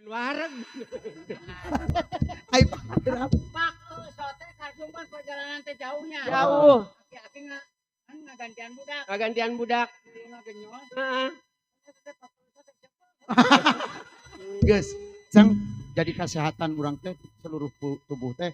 Wareg. Ai Pak, sote karsum kan perjalanan teh jauhnya. Jauh. Aki-aki ngagantian budak. Ngagantian budak. Heeh. Geus, cang jadi kesehatan urang teh seluruh tubuh teh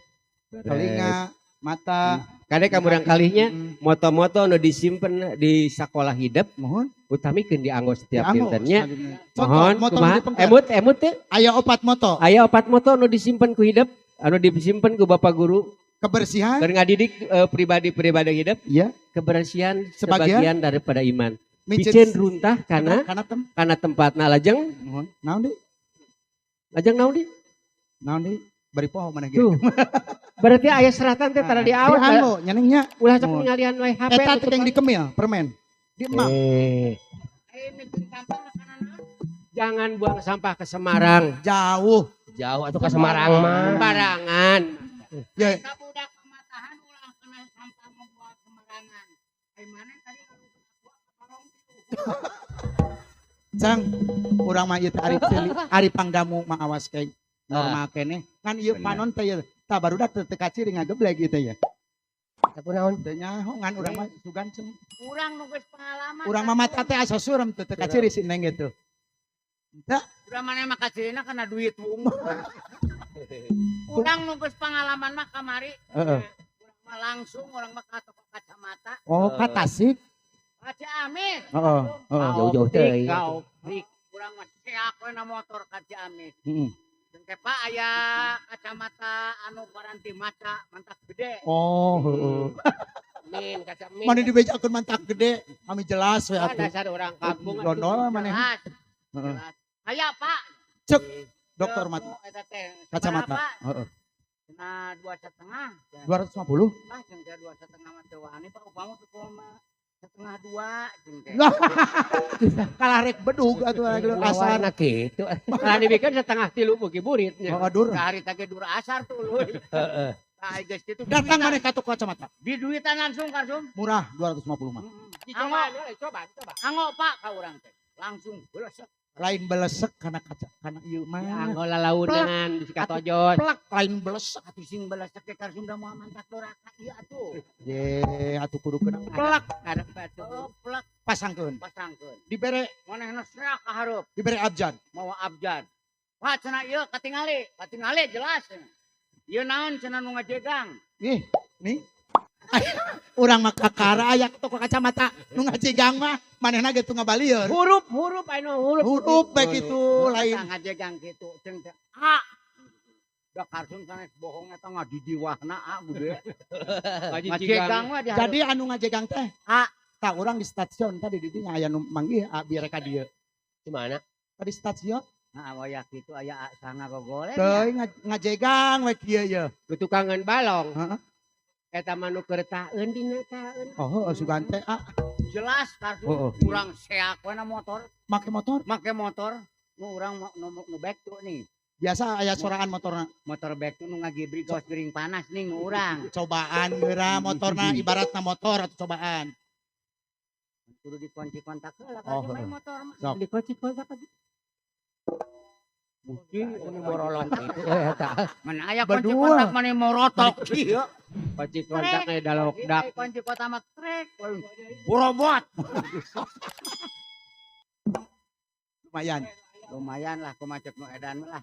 telinga, mata, Kade ka murang kalihnya moto-moto nu disimpen di sakola hidup mohon utamikeun dianggo setiap dianggo dintennya. selanjutnya. Contoh, Mohon moto nu kumaha? dipengker. Emut emut teh Aya opat moto, aya opat moto nu disimpen ku hidup, anu disimpen ku bapak guru kebersihan, keur ngadidik pribadi-pribadi hidup, iya, kebersihan Sebagian. sebagian daripada iman. micin Bicen runtah kana kana tem. kana tempatna lajeng, Mohon. Naon deui? lajeng naon deui? Naon deui? Bari poho maneh ge. Tuh. Berarti aya seratan teh tara diaos. Dianggo nya neng nya. Ulah sok Mohon. ningalian we HP. Eta teh yang dikemil, permen. Di emak. Micin sampah kana naon? Jangan buang sampah ke Semarang. Jauh. Jauh atuh ka Semarang mah. Sembarangan. Ya, Ka budak pematahan ulah kena sampah membuang sembarangan. Ai maneh tadi ngarung Cang, urang mah ieu teh ari ceuli, ari pangdamu mah awas ke normal keneh. Ngan ieu panon teh ieu. Tah barudak teh teu kaciri ngageblek ieu teh ya. Aku naon? Teu nyaho ngan urang mah sugan ceng. Urang nu geus pengalaman. Urang mah mata teh asa suram teh teu kaciri si neng gitu. Teu Urang maneh mah kacirina kana duit wungkul. Urang nu geus pengalaman mah kamari. Heeh. Urang mah langsung urang mah ka toko kacamata. Oh, ka Tasik. Ka Ciamis. Heeh, heeh. Jauh-jauh teuing. Ka optik. Urang mah seak we na motor ka Ciamis. Heeh. Jeung teh Pak aya kacamata anu paranti maca mantak gede. Oh, heeh. Min kaca min. Mana dibejakeun mantak gede, kami jelas we Ah, atuh. dasar orang kampung atuh. Dondol maneh. Jelas. Heeh. Jelas. Aya Pak. Cek dokter mata Eta teh kacamata. sabaraha, Pak? Heeh. Cenah 2,5. 250. Ah, jeung teh 2,5 mah teu wani Pak, upama teu mah 1,5 jeung teh. Kalah rek bedug atuh asar. Warna kitu. Lah dibikin 2,5 buki buritnya. Oh, dur. Ka harita ge dur asar tuluy. Heeh. Tah geus kitu Datang maneh ka toko kacamata. Di duitan langsung karsum. Murah 250 mah. Anggo, Coba, coba. anggo Pak ka urang teh. Langsung belesek. Lain belesek kana kaca kana ieu mah. Anggo lalaunan di Sikatojos. Plak lain belesek. Atuh sing belesek teh karsum da moal mantak doraka ieu atuh. Ye, atuh kudu kena plak Karep atuh. Oh, plak pasangkeun. pasangkeun. Dibere Manehna serak ka hareup dibere abjad. mawa abjad. Wah cenah ieu katingali, katingali jelas. Ieu naon cenah nu ngajegang. Ih, nih. Urang mah kakara aya toko kacamata nu ngajegang mah manehna ge teu ngabalieur. Huruf, huruf anu huruf. Huruf bae kitu lain. Eta ngajegang kitu jeung teh A. Da karsum sanes bohong eta ngadidiwahna A gede. Ngajegang mah di hareup. Jadi anu ngajegang teh A. Tah urang di stasiun tadi di dinya aya nu manggih A biar ka dieu. Di mana? Tadi stasiun Nah, wayah kitu aya A sanga gogolen. teuing ngajegang we kieu ye. Ku tukangan balong. Heeh. Eta mah nu keur taeun dina taeun. Oh, heuh sugan teh A Jelas karsum Heeh. urang seak we na motor, Make motor make motor nu urang nu back tuh nih. biasa aya soraan motorna. Motor back tuh nu ngagibri gaos gering panas nih nu urang. Cobaan geura motorna ibaratna motor atau cobaan. Kudu dikunci kontak heula Oh, karsum heeh. motor mah. Sok. Dikunci kontak. Ini morolot itu eta. Mana aya kunci Berdua. kontak mana morotok ieu. Kunci kontaknya dalok dak. Kunci kontak mah trek. Borobot. Lumayan. Lumayan lah ku macet nu edan lah.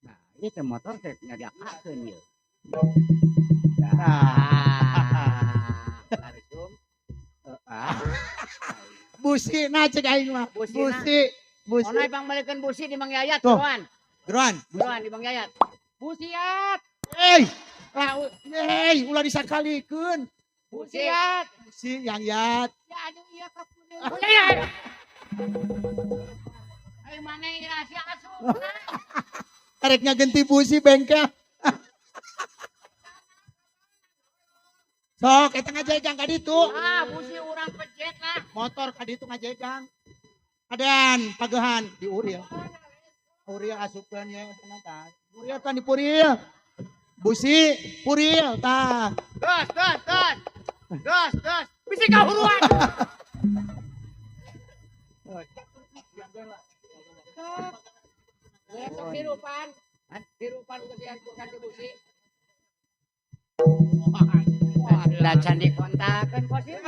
Nah, ieu teh motor teh nyadiakakeun ieu. Nah, Langsung. Ah. Busi nah cek aing mah. Busina. Busi, busi. Onai bang balikeun busi di Mang Yayat, Tuh. buruan. Geruan. Buruan di Mang Yayat. Busiat, Hei, lah, hei, ulah disakalikeun. busiat. Busi yang yat. Ya aduh iya kapuneun. Ayo mana yang rahasia asup? Tareknya ganti busi bengkel. Sok, eta ngajegang ka ditu. Ah, busi urang pejet lah. Motor ka ditu ngajegang. Adan, pagehan diuril. Puril asupkeun ye tah. Puril kan di puril. Busi puril tah. Gas gas gas. Gas gas. Bisi kahuruan. Hirupan. Hirupan geus diaturkan di busi. Da can dikontakeun kos ieu.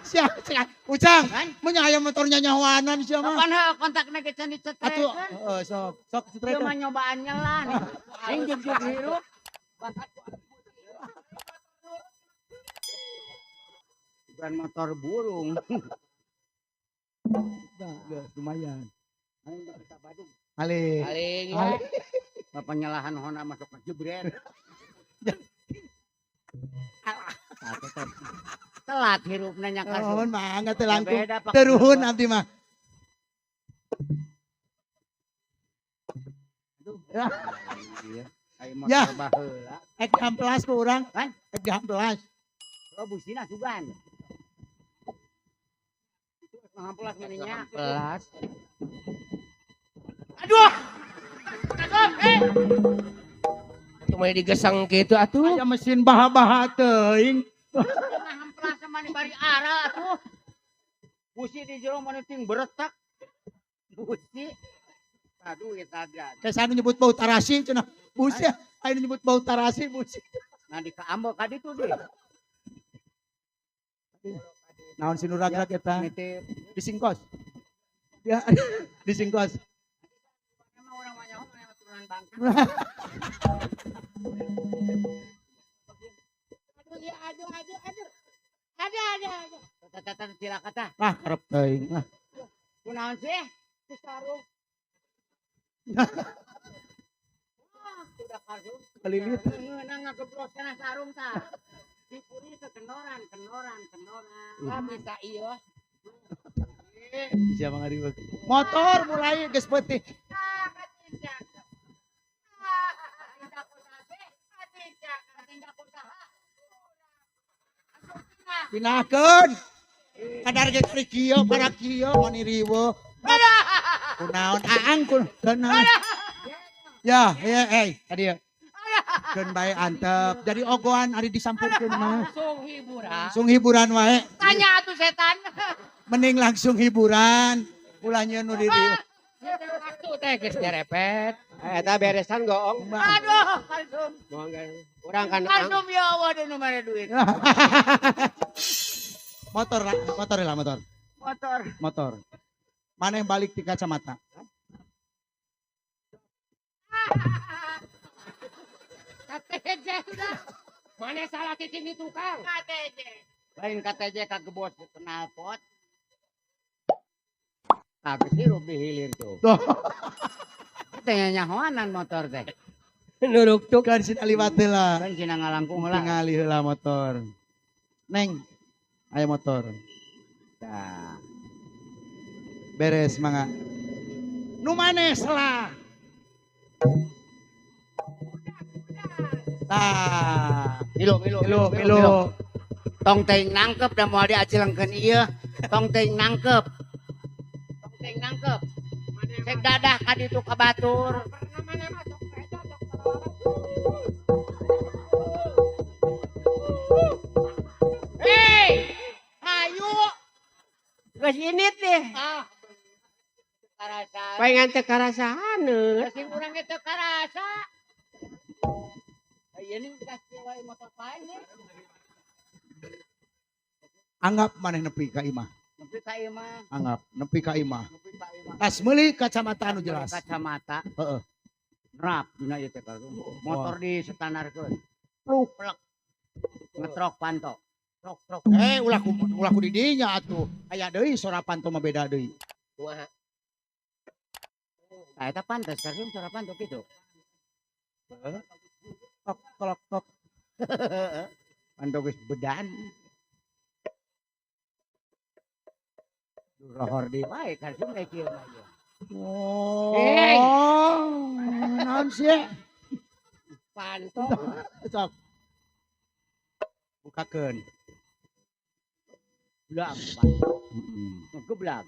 Sia, sia. Ujang, mun aya motornya nyawanan sia mah. Kapan heuh kontakna ge can dicetrekeun. Atuh, heeh sok, sok Ieu cetrekeun. mah nyobaan nyelah. Ning jug-jug hirup. Bukan motor burung. Nah, lumayan. Aing kita Badung. Alih. Paling Alih. Penyalahan Honda masuk ke jebret. Telat hirupna nya kasus. Nuhun mangga teh langkung. Beda, Pak. Teruhun abdi mah. Iya. Ai motor Ya. baheula. Ek dihampelas ku urang. Hah? Ek dihampelas. Oh busina sugan. Ngahampelas maninya. Kelas. Aduh. Kasum, eh. Cuma digesang gitu atuh. Aya mesin baha-baha teuing. Ngahampelas sama ni bari ara atuh. Busi di jero mana ting beretak. Busi. Aduh eta agan. Kayak anu nyebut bau tarasi cenah. Busi aya nu nyebut bau tarasi busi. Nah di kaambe ka ditu deh. Naon si nu ragrag eta? Nitip. Disingkos. Ya, disingkos. Emang urang mah nyaho mana turunan bangsa. Aduh, ya, aduh, aduh, aduh. Aduh, aduh, aduh. Tata cilaka tah. Ah, karep teuing lah. Kunaon sih? Di sarung. Wah, udah karung. Kelilit. Ngeunang ngagebros kana sarung tah. Dipuri ke kenoran, kenoran, kenoran. Ah, bisa iya. Bisa mangariweuh. Motor mulai geus peuting. Ah, katincak. Ah, katindak usaha, katindak, katindak usaha. Pinahkeun. Kadar ge kari kieu, para kieu mani riweuh. Kunaon aang kun keun. Ya, ya, eh, tadi ya. Keun bae antep. Jadi ogoan ari disampurkeun mah. Langsung hiburan. Langsung hiburan wae. Tanya atuh setan. Mending langsung hiburan. Ulah nyieun nu diri. Waktu teh geus nyerepet. Eta beresan goong. Aduh, kalsum. Urang kan Kalsum ya Allah nu mere duit. Motor lah, motor lah motor. Motor. Motor. Maneh balik di kacamata. KTJ sudah. Mana salah cicing di tukang? KTJ. Lain KTJ kagebos knalpot. Kagak hirup di hilir tuh. Tuh. Teh nyahoanan motor teh. Nuruk tuk. Kan sin aliwat heula. Kan sina ngalangkung heula. Tingali heula motor. Neng, aya motor. Tah. Beres mangga. Nu manes lah. Tah. Milu milu Milu milu. Tong teuing nangkep da moal diacilengkeun ieu. Tong teuing nangkep. Tong teuing nangkep. Sek dadah ka ditu ka batur. Pernah mana masuk kereta dokter. Hei! Hayu. Geus init deh. Ah, Karasa. Palingan teu karasaan. Sing urang ge teu karasa. Ieu nih kasih wae motor pae nih. Anggap maneh nepi ka imah. Nepi ka imah, Anggap nepi ka imah. nepi ka imah. Tas meuli kacamata anu jelas. Kacamata. Heeh. Rap dina ieu teh karu. Motor di standarkeun. Pluk. Plek. Ngetrok panto. Trok trok. Eh ulah ku ulah ku di dinya atuh. Aya deui sora panto mah beda deui. kumaha? Tah eta pantes karsum sora panto kitu. Tok tok tok. Panto geus bedan. Rohor di wae karsum we kieu mah ieu. Oh. Hey. Naon sih? Panto. Sok. Bukakeun. Blag panto. Heeh. Geblak.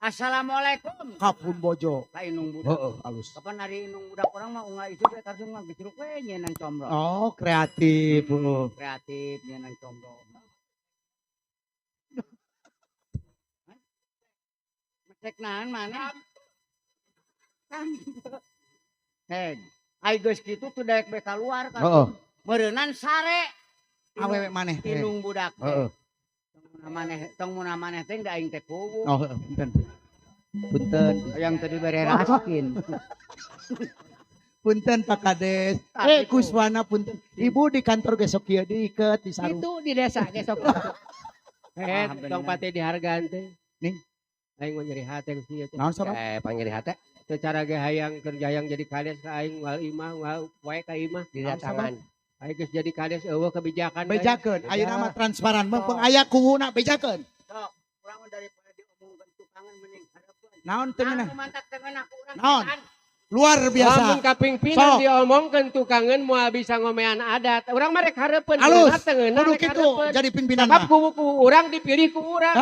Assalamualaikum. Kapun bojo. Ka indung budak. Heeh, alus. Kapan ari indung budak urang mah unggal isuk teh langsung mah gecruk we nyeunang combro. Oh, kreatif, heeh. Kreatif nyeunang combro. Cek naon mana? Hei, ai geus kitu teu daek be kaluar kan. Heeh. Meureunan sare. Awewe maneh teh. Indung budak teh. Heeh. Tong munah maneh teh da aing teh kuwu. Oh, heeh, punten. Punten. Yang tadi bere raskin. Punten Pak Kades. Kuswana punten. Ibu di kantor gesok kieu diiket di sarung. Itu di desa gesok. Tong pate dihargaan teh. Nih. Aing mah nyeri hate geus ieu teh. Naon sabab? Pangnyeri hate. Secara ge hayang kerja hayang jadi kades ka aing wal imah wal poe ka imah didatangan. Aing geus jadi kades eueuh kebijakan. Bejakeun, ayeuna mah transparan meungpeung aya kuwuna bejakeun. Sok, urang mah daripada diomongkeun tukangan mending hareupeun. Naon teu ngeunah? Mantak teu ngeunah ku urang. Naon? Luar biasa. Lamun kapingpinan diomongkeun tukangan moal bisa ngomean adat. Urang mah rek hareupeun. Alus. Kudu kitu jadi pimpinan mah. Sebab kuwu urang dipilih ku urang.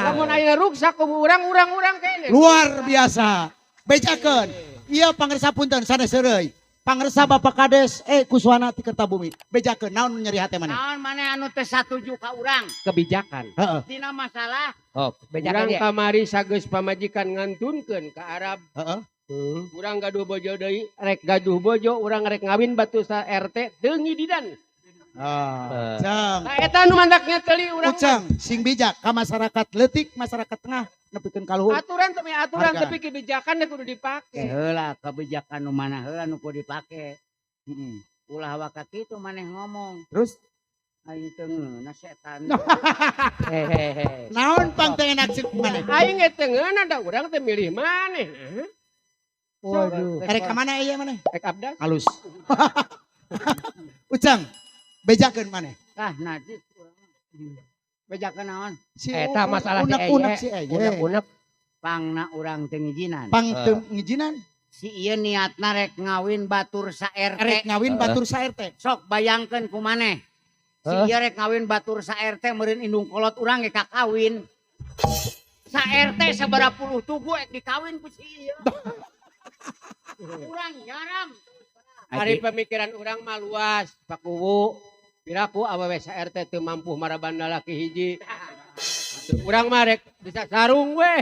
Lamun ayeuna ruksak kuwu urang urang kene. Luar biasa. Bejakeun. Ieu pangersa punten sanes heureuy. Pangersa Bapak Kades Kuswana ti Kertabumi. Bejakeun naon nyeri hate maneh? Naon maneh anu teu satuju ka urang? Kebijakan. Heeh. Dina masalah. Oh, urang kamari sageus pamajikan ngantunkeun ka Arab. Heeh. Urang gaduh bojo deui, rek gaduh bojo, urang rek ngawin batu sa RT teu ngididan. Ah, cang. Nah, eta nu mandaknya teli urang. Ucang, sing bijak ka masyarakat leutik, masyarakat tengah nepikeun ka luhur. Aturan teh aturan tapi kebijakan kudu dipake. Heula kebijakan nu mana heula nu kudu dipake. Heeh. Ulah waka kitu maneh ngomong. Terus aing teu ngeunah setan. Hehehe. Naon pang teu enak cek maneh? Aing ge teu ngeunah da urang teh milih maneh. Waduh. Erek ka mana ieu maneh? Rek abdas. Halus. Ucang, bejakeun maneh. Tah najis urang mah. Bejakeun naon? Si eta masalah unek-unek si eye. Unek-unek pangna urang teu ngijinan. Pang teu ngijinan. Si ieu niatna rek ngawin batur sa RT. Rek ngawin batur sa RT. Sok bayangkeun ku maneh. Si ieu rek ngawin batur sa RT meureun indung kolot urang ge kakawin. Sa RT sabaraha puluh tugu ek dikawin ku si ieu. Urang nyaram. Ari pemikiran urang mah luas, Pak Kuwu. Piraku awewe sa RT teu mampu maraban lalaki hiji. Urang mah rek bisa sarung we.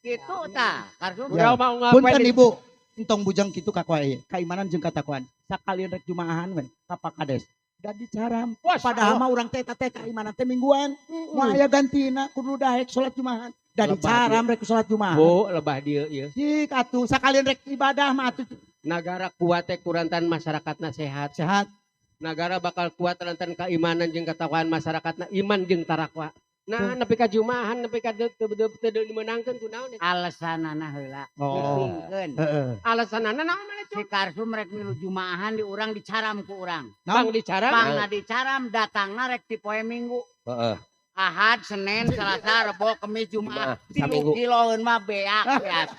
Kitu tah. Urang mah unggal punten Ibu, entong bujang kitu ka kuai. Kaimanan jeung katakuan. Sakalian rek jumaahan we ka Pak Kades. Da dicaram. Padahal mah urang teh eta teh kaimanan teh mingguan. Moal aya gantina kudu daek salat jumaahan. Da dicaram rek salat jumaahan. Bu, lebah dieu ieu. Cik atuh sakalian rek ibadah mah atuh. Nagara kuat teh kurantan masyarakatna sehat. Sehat. Nagara bakal kuat lantaran keimanan jeung ketakwaan masyarakatna iman jeung tarakwa. Nah, nepi ka jumaahan nepi ka teu dimeunangkeun kunaon eta? Alasanana heula. Oh. Heeh. Alasanana naon maneh Si Karsum rek milu jumaahan di urang dicaram ku urang. Pang dicaram. Pangna dicaram datangna rek ti poe Minggu. Heeh. Ahad, Senin, Selasa, Rebo, Kemis, Jumaah. Saminggu. 3 kiloeun mah beak beak.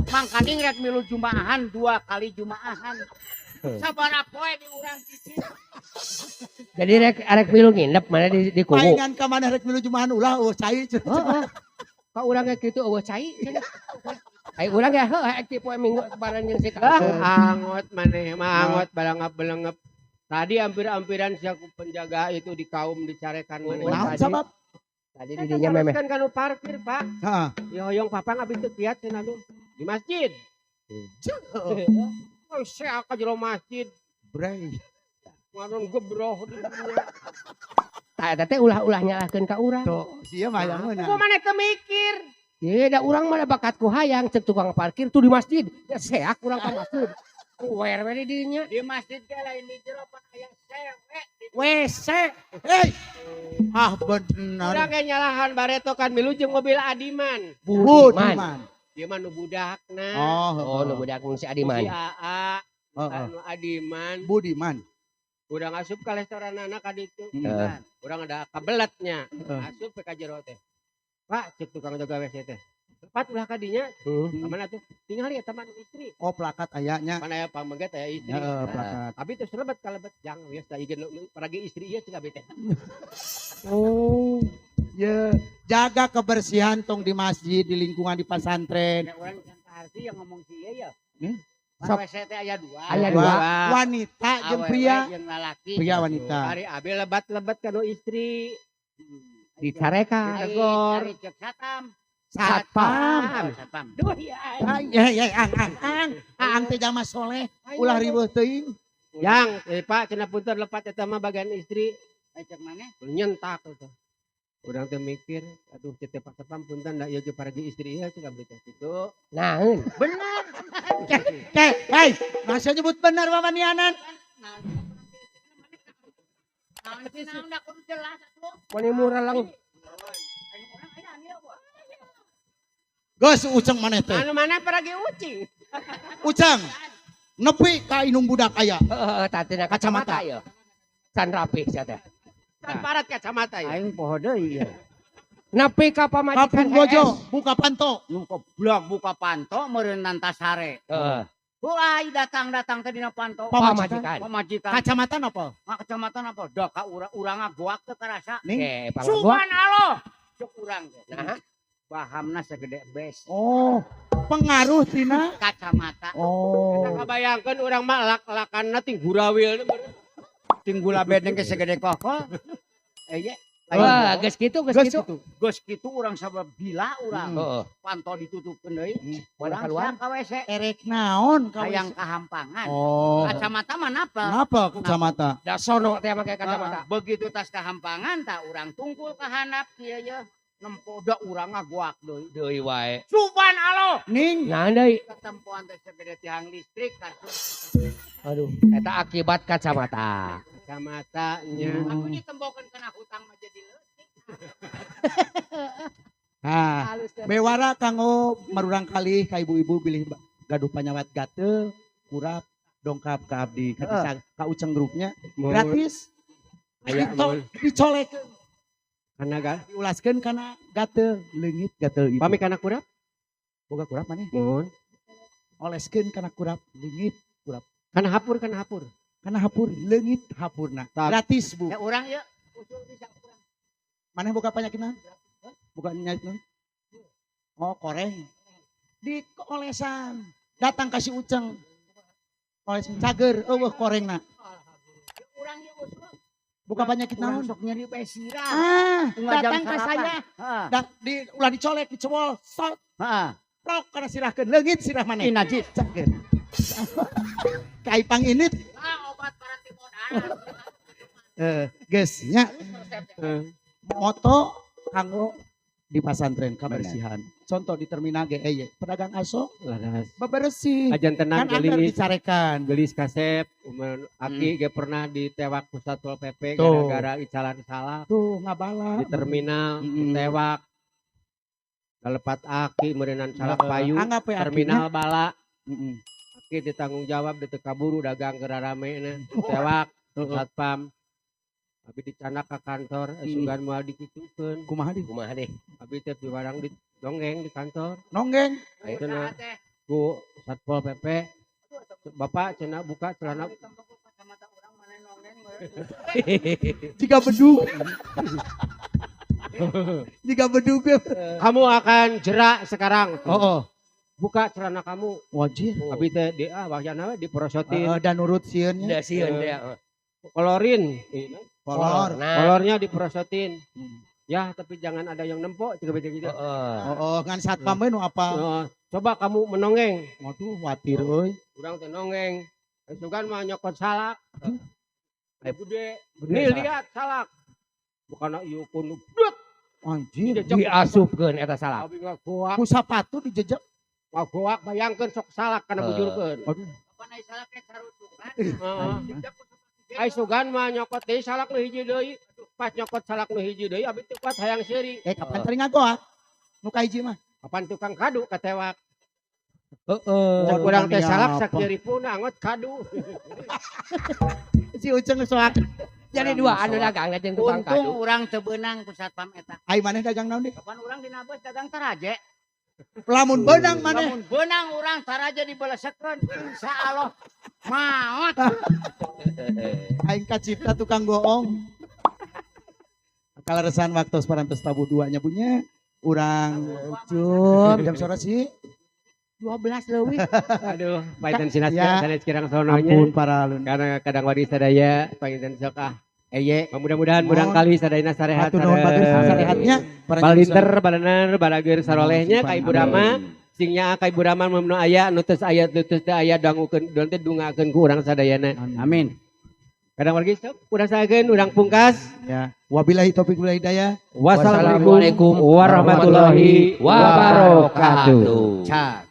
Mangkaning rek milu jumaahan 2 kali jumaahan. Sabaraha poe di urang cicing. Jadi rek milu nginep mana di kuwu. Paingan ka mana rek milu jumaahan ulah eueuh cai. Heeh. Ka urang ge kitu eueuh cai. Ai urang ge heuh ti poe Minggu bareng jeung si Karsum. Angot maneh mah angot balangap-belengep. Tadi hampir-hampiran si penjaga itu di kaum dicarekan maneh. Naon sabab? Tadi di dinya memeh. Kan kanu parkir, Pak. Heeh. Ya hoyong papang abis teu kiat cenah di masjid. Oh, saya ka jero masjid. Bray. Ngaron gebroh di dinya. Tah eta teh ulah-ulah nyalahkeun ka urang. Tuh, sia mah hayang meunang. Ku maneh teu mikir. Ye da urang mah bakat ku hayang cek tukang parkir tuh di masjid. Ya seak urang ka masjid. Wer we di dinya. Di masjid ge lain di jero pan aya sewe. WC. Hei. Ah bener. Urang ge nyalahan bareto kan milu jeung mobil Adiman. Budiman. Dia mah nu budakna. Oh, nu budak si Adiman. Si AA, anu Adiman. Budiman. Urang asup ka restoranana ka ditu. Urang ada kabeletnya. Asup ka jero teh. Pak, cek tukang jaga WC teh. Tepat ulah ka dinya. Ka mana tuh? Tingali eta mah istri. Oh, plakat aya nya. Pan aya pamengget aya istri. Heeh, plakat. Tapi teu selebet kalebet jang wios da ieu paragi istri ieu cik abi teh. Oh. Ya, jaga kebersihan tong di masjid, di lingkungan, di pesantren. Orang arti yang ngomong sih ya. Sok. WC teh aya dua. Aya dua. Wanita jeung pria. Jeung lalaki. Pria wanita. Ari abi lebat-lebat kanu istri. Dicarekan. Tegor. Ari cek satam. Satpam. Satpam. Duh ya. Ya ya ang ang ang. Aang teh jalma soleh, ulah riweuh teuing. Yang, Pak cenah punten lepat eta mah bagian istri. Cek maneh? Nyentak eta. Urang teh mikir, aduh cek teh Pak Satpam punten da ieu ge paragi istri ieu cek abdi teh kitu. Naeun. Bener. Ke, hei, masa nyebut benar wawanianan. Naon sih naon da kudu jelas atuh. Mani murah lang. Geus Uceng maneh teh. Anu mana paragi ucing. Uceng. Nepi ka indung budak aya. Heeh, tatina Kacamata. kacamata ya. Can rapih sia teh. Can parat kacamata ya. Aing poho deui ya. Nepi ka pamajikan Kapung Gojo, buka panto. Nu goblok buka panto meureun nantasare. Heeh. Ai datang-datang teh dina panto. Pamajikan. Pamajikan. Kacamata napa? Kacamata napa? Da ka urang goak teu karasa. Ning. Eh, panggoak. Subhanallah. Cek urang teh. Nah, Bahamna segede bes. Oh, pengaruh tina Kacamata. Oh. Kita kabayangkeun urang mah lak-lakanna ting gurawil. Ting gula bedeng ge segede kokol. Eh ye. Wah, geus kitu, geus Geus kitu. kitu. Geus kitu urang sabab bila urang. Heeh. Panto ditutupkeun deui. Mana Urang keluar? sia ka WC. Erek naon ka Hayang WC? kahampangan. Oh. Kacamata mah napa? Kenapa kacamata? Da sono teh make kacamata. Heeh. Begitu tas kahampangan tak urang tungkul ka handap kieu ye. Nempo da urang ngagoak deui. Deui wae. Subhanallah. Ning. Naon deui? Ketempoan teh segede tiang listrik kartu. Aduh, eta akibat kacamata. Kacamatanya. Aku ditembokeun kana hutang mah jadi leutik. Nah, bewara kanggo marurang kali ka ibu-ibu bilih gaduh panyawat gatel, kurap, dongkap ka abdi, ka desa, ka Uceng grupnya gratis. Aya Dicolekeun, kana ga? diulaskeun kana gatel, leungit gatel ibu. Pami kana kurap? Boga kurap maneh? Mohon. Oleskeun kana kurap, leungit kurap. Kana hapur, kana hapur. Kana hapur, leungit hapurna. Gratis, Bu. Ya urang ye usul bisa urang. Maneh boga penyakit naon? Boga penyakit naon? Oh, koreng. Di olesan. Datang kasih Uceng. Olesan cager, eueuh korengna. Urang ye usul. Buka penyakit Urang naon? sok nyeri bae sirah. Ah, Tunggal jam datang ke sarapan. saya. Heeh. Da, ulah dicolek, dicebol, sot, Heeh. prok kana sirahkeun, leungit sirah maneh. Ih najis. Cager. Kaipang init, Ah obat paratimon. geus nya moto kanggo di pesantren kebersihan. Contoh di terminal GEY, pedagang aso Laras. bebersih. Ajan tenang Kan anggar gelis. dicarekan. Gelis kasep, umur aki ge pernah ditewak ku Satpol PP Tuh. gara-gara icalan salah Tuh ngabala. di terminal ditewak. Kalepat aki meureunan salak payu Anggap we terminal bala akinya. aki ditanggung jawab di teu kaburu dagang keur rame-na ditewak satpam. Abi dicanak ka kantor, sugan moal dikitukeun. Kumaha di? Kumaha deh? Abi teh piwarang di dongeng di kantor. Nonggeng. Cenah ku Satpol PP. Bapak cenah buka celana Jika bedug. Jika bedug. Kamu akan jerak sekarang. Oh, oh. Buka celana kamu. Wajib. Abi teh di ah wayana we diprosotin. Dan nurut sieun nya. Da sieun teh. Kolorin. Kolor. Nah. Kolornya diprosotin. Ya, tapi jangan ada yang nempok juga gitu. Heeh. Oh, oh, ngan satpam we nu apa? Coba kamu menonggeng. Waduh, watir euy. Urang teh nonggeng. Sugan mah nyokot salak. Gede. Nih lihat salak. Bukan ieu kuno. Anjir. Diasupkeun eta salak. Abi ngagoak. Ku sapatu dijejek. Ngagoak bayangkeun sok salak kana bujurkeun. Aduh. Apa na salak ke sarutukan? Heeh. Ai sugan mah nyokot deui salak nu hiji deui. Pas nyokot salak nu hiji deui abi teu kuat hayang seuri. Kapan tadi ngagoak? Nu kahiji mah. Kapan tukang kadu katewak. Heeh. Urang teh salak sakiripuna angot kadu. Si Uceng soak. Jadi dua anu dagang jeung tukang kadu. Untung urang teu beunang ku satpam eta. Ai maneh dagang naon deui? Kapan urang dina bus dagang taraje? Lamun beunang maneh. Lamun beunang urang taraje dibelesekeun. Insyaallah maot. Aing kacipta tukang goong. Kaleresan waktu parantos tabuh dua nya punya urang Cum. jam sora sih. 12 leuwih. Aduh, panginten sinas Ya. sanes kirang sononya. Ampun para alun. Karena kadang wari sadaya panginten sok ah. Eye. Mudah-mudahan murangkalih sadayana sarehat. Hatur nuhun bagus sarehatnya. Para Balinter balener balageur sarolehnya ka Ibu Amin. Rama singnya ka Ibu Rama mun aya nu teu aya nu teu aya dangukeun don teh dungakeun ku urang sadayana. Amin. Kadang wargi sok urang sakeun urang pungkas. Ya. Wabillahi taufik wal hidayah. Wassalamualaikum warahmatullahi wabarakatuh. Cas.